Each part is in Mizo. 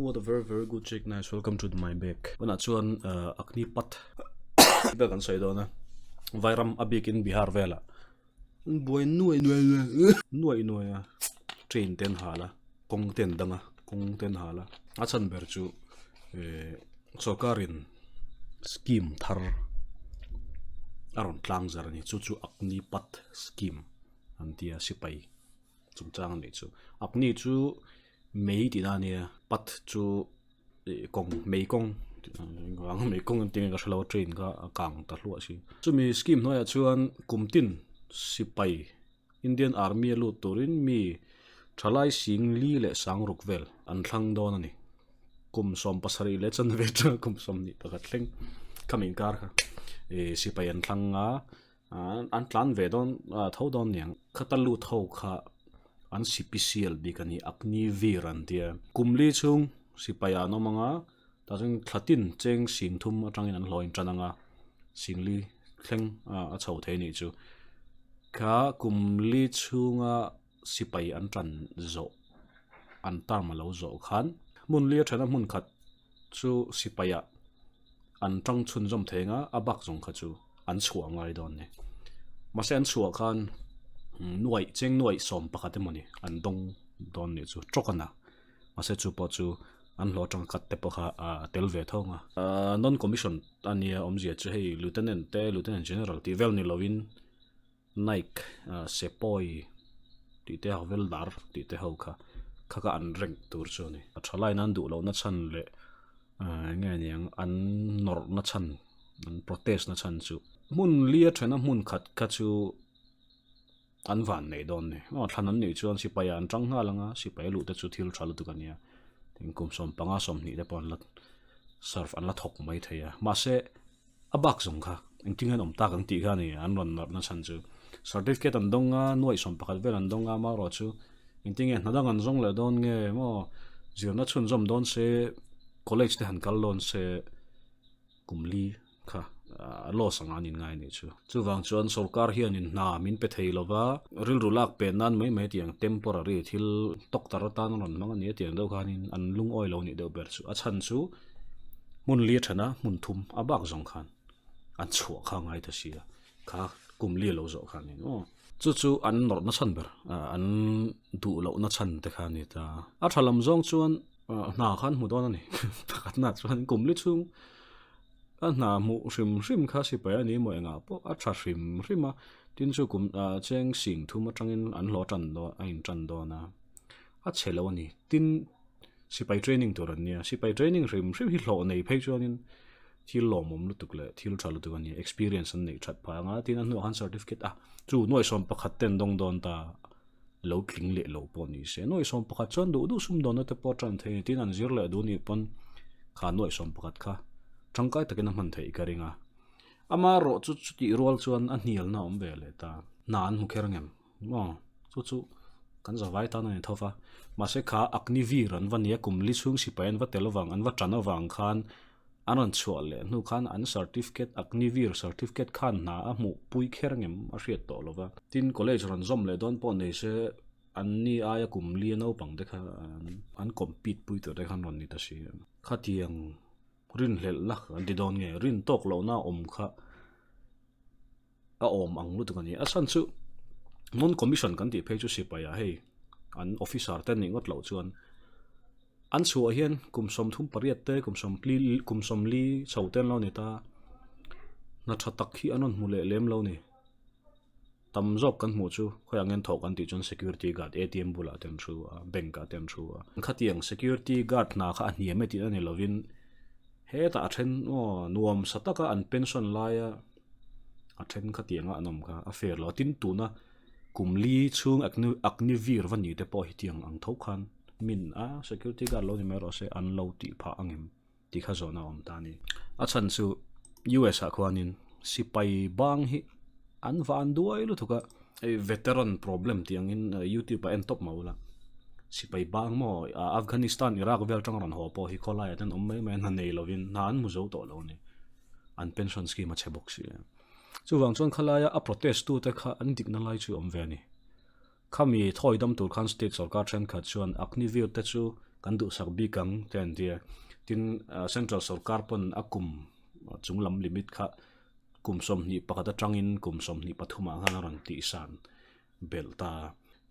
What a very very good check nice welcome to my back. Tunah chuan uh, Agnipath vel kan sawi dawn a. Vairam a bikin Bihar velah buai nuai nuai nuai nuai a train ten hal a kawng ten dang a kawng ten hal a a chhan ber chu eh sawrkarin scheme thar a rawn tlang zar a ni chu chu Agnipath scheme an ti a sipai chungchang a nih chu Agni chu mei tihna a nia path chu ih kawng mei kawng engvang mei kawng an tih nge ka hrelo a train kha a kang ta hluah si chumi scheme hnuaiah chuan kum tin sipai Indian army a lut turin mi thalai sing li leh sang ruk vel an thlang dawn a ni kum 70 leh chanve atanga kum 21 thleng khami inkar kha ih sipai an thlang a. An tlan ve dawn tho dawn niang. Khata lut ho kha an sipisial bik a ni, Agniveer an tia. Kum li chhung sipai ah an awm ang a, tah chuan thla tin cheng sing thum atangin an hlawhin tan ang a, sing li thleng a chho thei a nih chu. Kha kum li chhunga sipai an tan zawh, an term a lo zawh khan hmun li a then a hmun khat chu sipai ah an tang chhunzawm thei anga a bak zawng kha chu an chhuah ngai dawn ni. Mahse an chhuah khan nuaih cheng nuaih 11 emaw ni an dawng dawn nih chu tawk a na. Mahse chu pawh chu an hlawh atanga cut te pawh kha a tel ve tho ang a. Non commission a nia awmzia chu hei lieutenant te lieutenant general tih vel ni lovin Nike Sepoy tih te Havildar tih te ho kha kha kha an rank tur chu a ni. A tha line an duh lohna chhan leh eng nge niang an nawrhna chhan an protest na chhan chu hmun li a thena hmun khat kha chu an van nei dawn ni. Aw thlan an nih chuan sipai ah an tang nghal ang a sipai a luh te chu thil tha lutuk a nia tin kum 15 20 te pawh an la serve an la thawk mai thei a mahse A bak zawng kha engtin hian awm tak ang tih kha a ni an rawn nawrhna chhan chu. Certificate an dawng a, nuaih 11 vel an dawng a, amaherawh chu engtin nge hna dang an zawng leh dawn nge maw zirna chhunzawm dawn se college te han kal dawn se kum li kha a loss ang an inngai a nih chu. Chuvang chuan sorkar hianin hna min pe thei lova rilru lak pen nan mai mai tiang temporary thil doctor atan a rawn hmang a ni a tiang deuh khanin an lungawi lo nih deuh ber chu. A chhan chu Hmun li a then a, hmun thum a bak zawng khan an chhuah kha ngai ta si a, kha kum li a lo zawh khan in aw. Chu chu an nawrhna chhan ber, an duh lohna chhan te kha a ni ta. A tha lam zawng chuan hna kha an hmu dawn a ni, pakhatna chuan kum li chhung a hna hmuh hrim hrim kha sipai a ni maw engah pawh a tha hrim hrim a, tin chu kum cheng sing thum atangin an hlawh tan dawn a intan dawn a, a chhe lo a ni. Tin. Sipai training tur an nia, sipai training hrim hrim hi hlawh nei phei chuanin thil lawmawm lutuk leh thil tha lutuk a ni, experience an neih that phah anga tin a hnuah khan certificate a chu nuaih 11 ten dawng dawn ta lo tling leh lo pawh ni se, nuaih 11 chuan duh duh sumdawnna te pawh tan thei a ni tin an zir leh duh nih pawn kha nuaih 11 kha tangkai takin a hman theih ka ring a, amaherawh chu chutih rual chuan a hnialna a awm ve leh ta, hna an hmu kher ngem. Maw? Chu chu kan zavai tan a ni tho va. Mahse kha Agniveer an va nia kum li chhung sipai an va tel avang an va tan avang khan an rawn chhuah leh hnu khan an certificate Agniveer certificate khan hna a hmuh pui kher ngem a hriat tawh lo va. Tin college rawn zawm leh dawn pawh nei se an ni aia kum li a naupang te kha an compete pui tur te khan rawn ni ta si. Khatiang rinhlelhna kan ti dawn nge rin tawk lohna awm kha a awm ang lutuk a ni. A chhan chu non commission kan tih phei chu sipai ah hei an officer te nih ngawt loh chuan an chhuah hian kum 38 te kum 40 kum 40 chho te an lo ni ta hna tha tak hi an rawn hmu leh lem lo ni. Tam zawk kan hmuh chu khawiah nge an thawh kan tih chuan security guard atm bulah te an thu a bank ah te an thu a. Khatiang security guard hna kha a hniam e tih a ni lovin hetah a then aw nuam sa taka an pension laia a then khatianga an awm kha a fair lo a tin tuna kum li chhung Agniveer va ni te pawh hi tiang ang tho khan min a security guard lo ni mai rawh se an lo tih phah ang em tih kha zawhna a awm ta a ni. A chhan chu US ah khuanin sipai bang hi an van duai lutuk a hei veteran problem tih angin youtube ah en tawp mah ula sipai bang maw Afghanistan Iraq vel atanga rawn haw pawh hi khawlaiah te an awm mai mai a hna nei lovin hna an hmu zo tawh lo a ni. an pension scheme a chhe bawk si a. Chuvang chuan khalaia a protest tu te kha an dikna lai chu a awm ve a ni. Khami thawi dam tur khan state sorkar thenkhat chuan Agniveer te chu kan duhsak bik ang te an ti a. Tin, central sorkar pawn a kum chunglam limit kha kum 21 atangin kum 23 ah khan a rawn tihsan belh ta.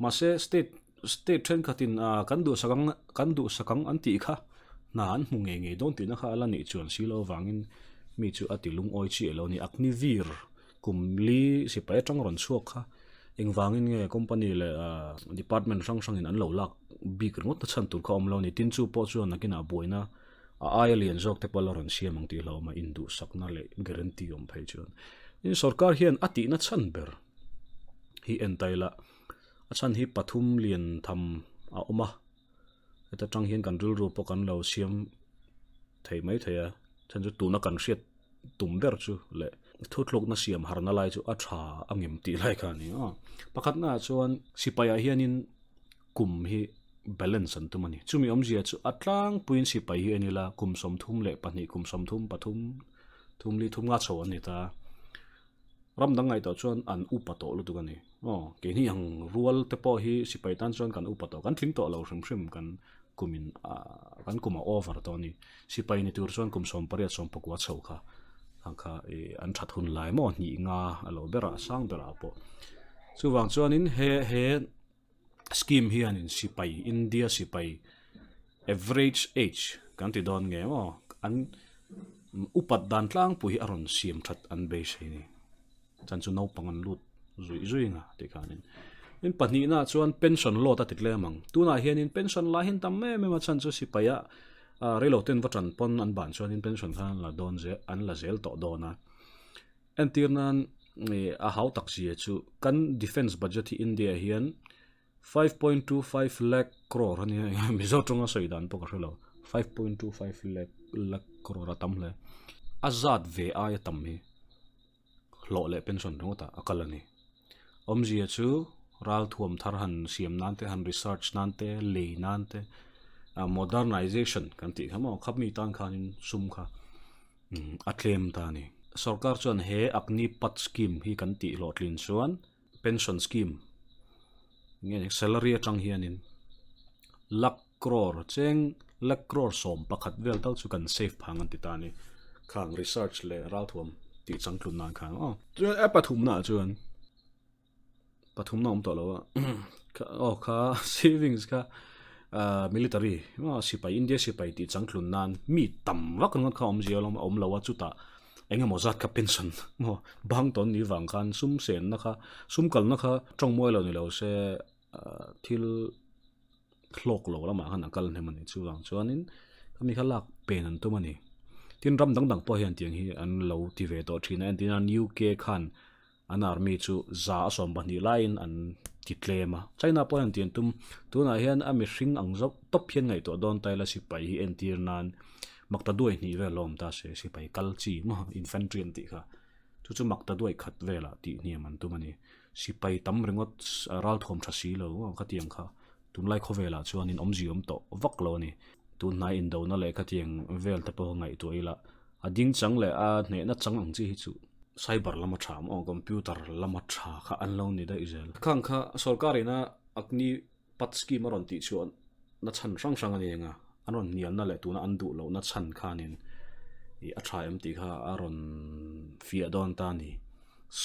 Mahse, state state thenkhatin kan duhsak ang kan duhsak ang an tih kha hna an hmu ngei ngei dawn tihna kha a la nih chuan si lo avangin mi chu a ti lungawi chiah lo a ni. Agniveer kum li sipai atang rawn chhuak kha engvangin nge company leh department hrang hrangin an lo lak bik ringawt na chhan tur kha a awm lo a ni. Tin chu pawh chuan nakinah buaina a aia lian zawk te pawh la rawn siam ang tih hlauhawm a induhsakna leh guarantee awm phei chuan. Tin sorkar hian a tihna chhan ber hi en ta ila a chhan hi pathum lian tham a awm a heta tang hian kan rilru pawh kan lo siam thei mai thei a chhan chu tuna kan hriat tum ber chu leh thuthlukna siam harna lai chu a tha a ngem tih lai kha a ni a pakhatna ah chuan sipai ah hianin kum hi balance an tum a ni chumi awmzia chu a tlangpuiin sipai hi en ila kum 32 kum 33 thum li thum nga chho an ni ta. Ram dang ngaihtuah chuan an upa tawh lutuk a ni. Aw, keini ang rual te pawh hi sipai tan chuan kan upa tawh, kan tling tawh lo hrim hrim kan kumin kan kum a over tawh a ni. Sipai ni tur chuan kum 18 19 chho kha ang kha ih an that hun lai maw hnih nga a lo berah a sang berah pawh. Chuvang chuanin he he scheme hianin sipai India sipai average age kan ti dawn nge maw an upat dan tlangpui hi a rawn siam that an beisei a ni chan chu naupang an lut zui zui nga tih khanin in pahnihna ah chuan pension load a ti tlem ang tunah hianin pension lai hi an tam em em a chhan chu sipai ah reilo ten va tan pawn an ban chuanin pension khan an la dawn zel an la zel tawh dawn a. Entir nan ih a hau tak zia chu kan defence budget hi India hian 5.25 lakh crore a nia Mizo tawnga sawi dan pawh ka hre lo 5.25 lakh lakh crore a tam hle a zat ve aia tam hi hlawh leh pension ringawt ah a kal a ni awmzia chu ralthuam thar han siam nan te han research nan te lei nan te modernization kan tih kha maw khami tan khanin sum kha. A tlem ta a ni. Sorkar chuan he Agnipath scheme hi kan tih hlawhtlin chuan pension scheme nge ni salary atang hianin lakh crore cheng lakh crore 11 vel tal chu kan save phang an ti ta a ni. Khang research leh ralthuam tih changtlun nan khan aw. Chuan a pathumna ah chuan pathumna awm tawh lo a aw kha savings kha ah military maw sipai India sipai tih changtlun nan mi tam vak ringawt kha awm zia alawm a awm lo a chutah eng emaw zat kha pension maw bang tawn ni vang khan sum senna kha sum kalna kha tawngmawi lo ni lo se ah thil hlawk lo lamah khan a kal hnem a ni chuvang chuanin khami kha lak pen an tum a ni tin ram dang dang pawh hian tiang hi an lo ti ve tawh thin a entirna UK khan. An army chu 120 laiin an ti tlem a, China pawh hian tian tum tunah hian a mihring ang zawk tawp hian ngaihtuah dawn ta ila sipai hi entir nan makta duai hnih vel a awm ta se sipai kal chi maw infantry an tih kha chu chu makta duai khat velah tih hniam an tum a ni sipai tam ringawt ralthuam tha si lo khatiang kha tunlai khawvelah chuanin awmzia awm tawh vak lo a ni tunhnai indona leh khatiang vel te pawh ngaihtuah ila a ding chang leh a hnehna chang ang chi hi chu. Cyber lama tha maw computer lama tha kha an lo ni daih zel. Khang kha sorkar ina Agnipath scheme a rawn tih chhuah na chhan hrang hrang a ni eng a, an rawn hnialna leh tuna an duh lohna chhan khanin ih a tha em tih kha a rawn fiah dawn ta a ni.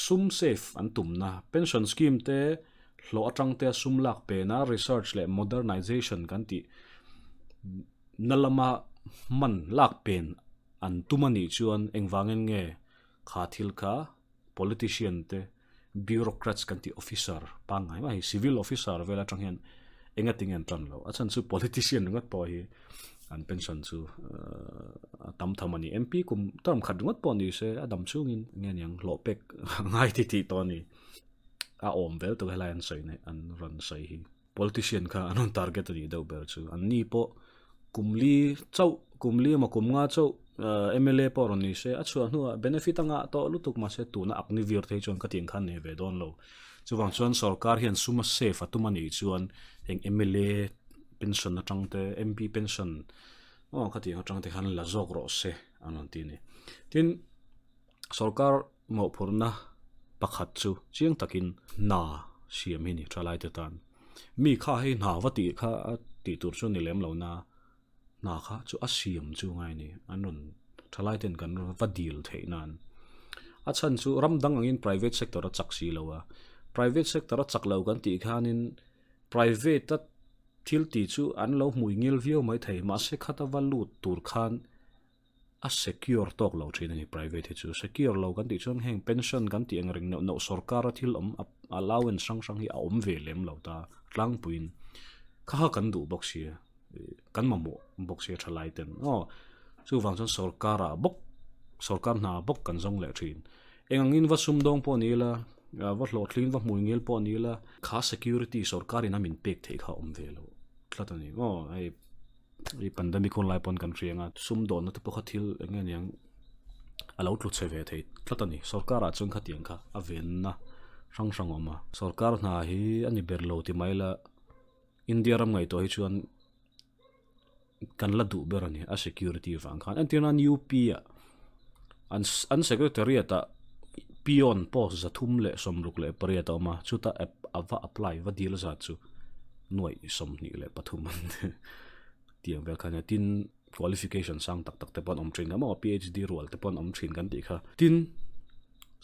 Sum save an tumna pension scheme te hlawh atang te sum lak pena research leh modernization kan tih na lama hman lak pen an tum a nih chuan engvangin nge kha thil kha politician te bureaucrats kan tih officer pangngai mai hi civil officer vel atang hian enga tinge an tan lo a chhan chu politician ringawt pawh hi an pension chu a tam tham a ni MP kum term khat ringawt pawh ni se a dam chungin nge niang hlawh pek ngai ti tih tawh a ni a awm vel tur helai an sawi an rawn sawi hi. Politician kha an rawn target a nih deuh ber chu. An ni pawh kum li chauh, kum li emaw kum nga chauh mla pawh rawn ni se, a chhuah hnuah benefit a ngah tawh lutuk mahse tuna Agniveer te hi chuan ka tih ang khan nei ve dawn lo. Chuvang chuan sorkar hian sum a save a tum a nih chuan heng mla pension atang te, MP pension aw ka tih ang atang te khan la zawk rawh se an rawn ti a ni. Tin, sorkar Mawhphurhna pakhat chu chiang takin hna siam hi ni thalaite tan. Mi kha hei hna va tih kha a tih tur chu ni lem lo na. Hna kha chu a siam chu ngai a ni. An rawn thalai ten kan va dil theih nan. A chhan chu ram dang angin private sector a chak si lo a. Private sector a chak lo kan tih khanin private a thil tih chu an lo hmui ngil viau mai thei. Mahse khata va lut tur khan a secure tawk lo thin a ni private hi chu. Secure lo kan tih chuan heng pension kan tih ang reng neuh neuh sorkar a thil awm allowance hrang hrang hi a awm ve lem lo ta tlangpuiin kha kha kan duh bawk sia kan mamawh bawk sia thalai ten aw chuvang chuan sorkar ah bawk sorkar hna bawk kan zawng leh thin. Eng angin va sumdawng pawh ni ila va hlawhtling va hmui ngil pawh ni ila kha security sorkar in a min pek theih kha a awm ve lo tlat a ni aw hei. I pandemic hun lai pawn kan hria anga sumdawnna te pawh kha thil eng nge niang a lo tlu chhe ve thei tlat a ni. Sorkar ah chuan khatiang kha a venna hrang hrang a awm a. Sorkar hna hi a ni ber lo ti mai la India ram ngaihtuah hi chuan kan la duh ber a ni a security vang khan. Entir nan UP ah an an secretariat ah peon post 368 a awm a chuta a va apply va dil zat chu 23 an ni tiang vel kha nia tin qualification sang tak tak te pawh an awm thin ang maw PhD rual te pawh an awm thin kan tih kha tin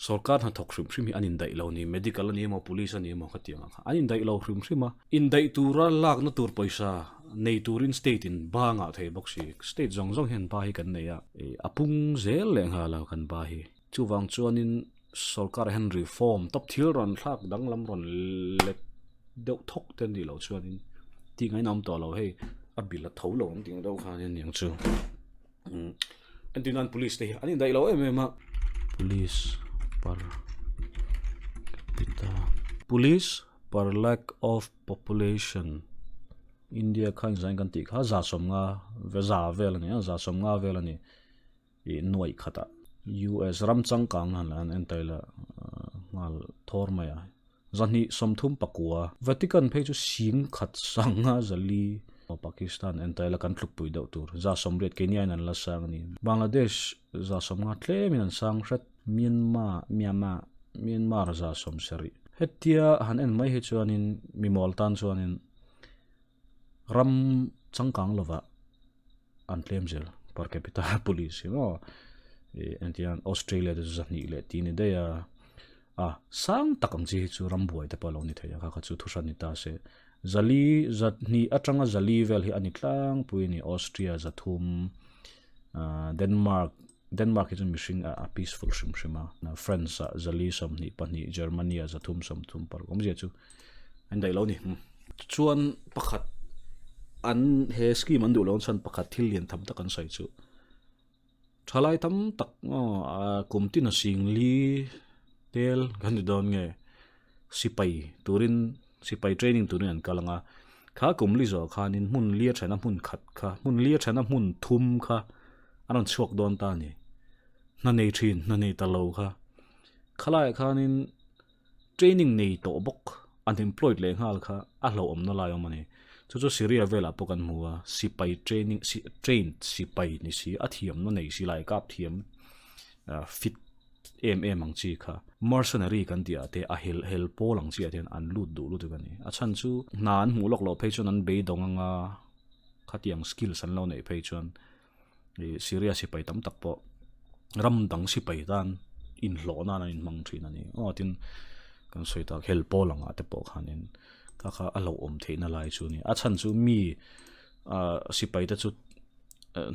sorkar hnathawk hrim hrim hi an indaih lo ni medical a ni emaw police a ni emaw khatiang ang kha an indaih lo hrim hrim a indaih tura lakna tur pawisa nei turin state in ba ngah thei bawk si state zawng zawng hian ba hi kan nei a a pung zel leh nghal a kan ba hi chuvang chuanin sorkar ah hian reform tawp thil rawn thlak danglam rawn let deuh thawk te a nih loh chuanin tih ngaihna awm tawh lo hei a bil a tho lo ang tih ang deuh khan a niang chu. Entir nan police te hi an indaih lo em em a. Police per capita Police per lakh of population India khan zain kan tih kha 150 za vel a ni a 150 vel a ni ih nuaih khatah US ram changkang han an entail a nghal thawr mai a. 239. Vatican phei chu 10,000 sanga 400. Pakistan entaila kan tlukpui deuh tur. 80 keini aiin an la sang a ni. Bangladesh 50 tlemin an sang hret. Myanmar, Myanmar, Myanmar 70. Hetia han en mai hi chuanin mimawl tan chuanin ram changkang lovah an tlem zel per capita police hi maw ih engtiang Australia te chu 200 leh tih a ni daih a. A, sang tak ang chi hi chu rambuai te pawh a lo ni thei a, kha kha chu thuhran ni ta se. 400, 200 atanga 400 vel hi a ni tlangpui a ni, Austria 300, Denmark, Denmark hi chu mihring a peaceful hrim hrim a, France ah 422, Germany ah 336, awmzia chu a indaih lo a ni. Chuan pakhat an he scheme an duh loh chuan pakhat thil lian tham tak an sawi chu. Thalai tam tak kum tin a sing li tel kan ti dawn nge sipai turin sipai training turin an kal ang a kha kum li zawh khanin hmun li a thena hmun khat kha hmun li a thena hmun thum kha an rawn chhuak dawn ta a ni hna nei thin hna nei ta lo kha khalaiah khanin. Training nei tawh bawk unemployed leh nghal kha a hlauhawmna lai awm a ni. Chu chu Syria velah pawh kan hmu a, sipai training si trained sipai ni si a thiamna nei si lai kap thiam fit em em ang chi kha mercenary kan tih ah te a hel hel pawl ang chi ah te hian an lut duh lutuk a ni. A chhan chu hna an hmuh lawk loh phei chuan an beidawng anga khatiang skills an lo neih phei chuan ih Syria sipai tam tak pawh ram dang sipai tan inhlawh nan an inhmang thin a ni aw tin kan sawi tak hel pawl angah te pawh khanin kha kha a hlauhawm theihna lai chu a ni a chhan chu mi ah sipai te chu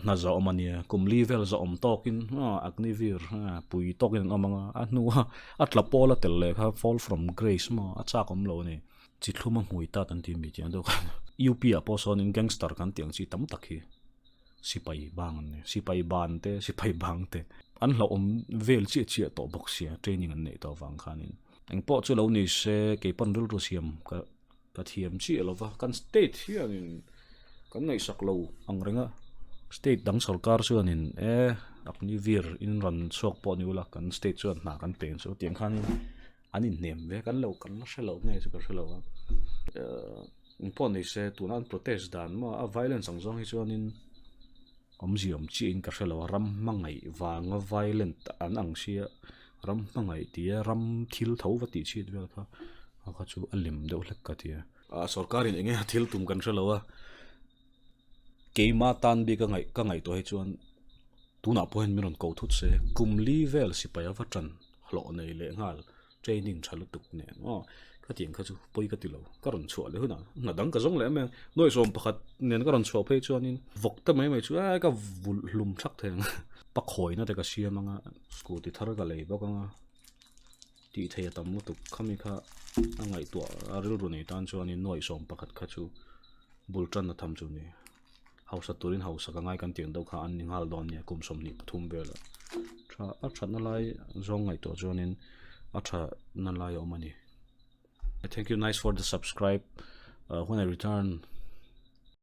hna zawh awm a nia kum li vel zawh awm tawkin aw Agniveer pui tawkin an awm ang a a hnua a tla pawl a tel leh kha fall from grace maw a chak awm lo a ni chi thlum a hmui tat an tih mi tih ang deuh khan U_P ah pawh sawnin gangster kan tih ang chi tam tak hi. Sipai bang an ni. Sipai ban te, sipai bang te an hlauhawm vel chiah chiah tawh bawk sia training an neih tawh avang khanin. Engpawh chu lo ni se kei pawn rilru siam ka ka thiam chiah lo va, kan state hianin kan ngaihsak lo ang reng a, state dang sorkar chuanin e Agniveer in rawn chhuak pawh ni ula kan state chuan hna kan pe ang chu tiang khanin an inhnem ve kan lo kan la hre lo nge chu ka hre lo a engpawh ni se tuna an protest dan maw a violence ang zawng hi chuanin awmzia awm chiahin ka hre lo a ram hmangaih vanga violent an ang sia ram hmangaih tia ram thil tho va tih chhiat vel kha a kha chu a lem deuh hlek ka ti a sorkarin eng nge a thil tum kan hre lo a. Keima tan bik a ngaih ka ngaihtuah hi chuan tunah pawh hian min rawn ko thut se, kum li vel sipai a va tan hlawh nei leh nghal training tha lutuk nen aw ka tiang kha chu pawi ka ti lo ka rawn chhuah leh hunah hna dang ka zawng leh em em nuaih sawm pakhat nen ka rawn chhuah phei chuanin vawk te mai mai chu e ka vulh hlum thak thei ang pakhawina te ka siam anga scooty thar ka lei bawk anga tih theih a tam lutuk khami kha a ngaihtuah a rilru nei tan chuanin nuaih sawm pakhat kha chu bul tan a tham chu ni. Hausa turin hausa ka ngai kan tih ang deuh kha an ni nghal dawn nia kum 23 velah tha a thatna lai zawng ngaihtuah chuanin a thatna lai a awm a ni. Thank you nice for the subscribe uh, when I return.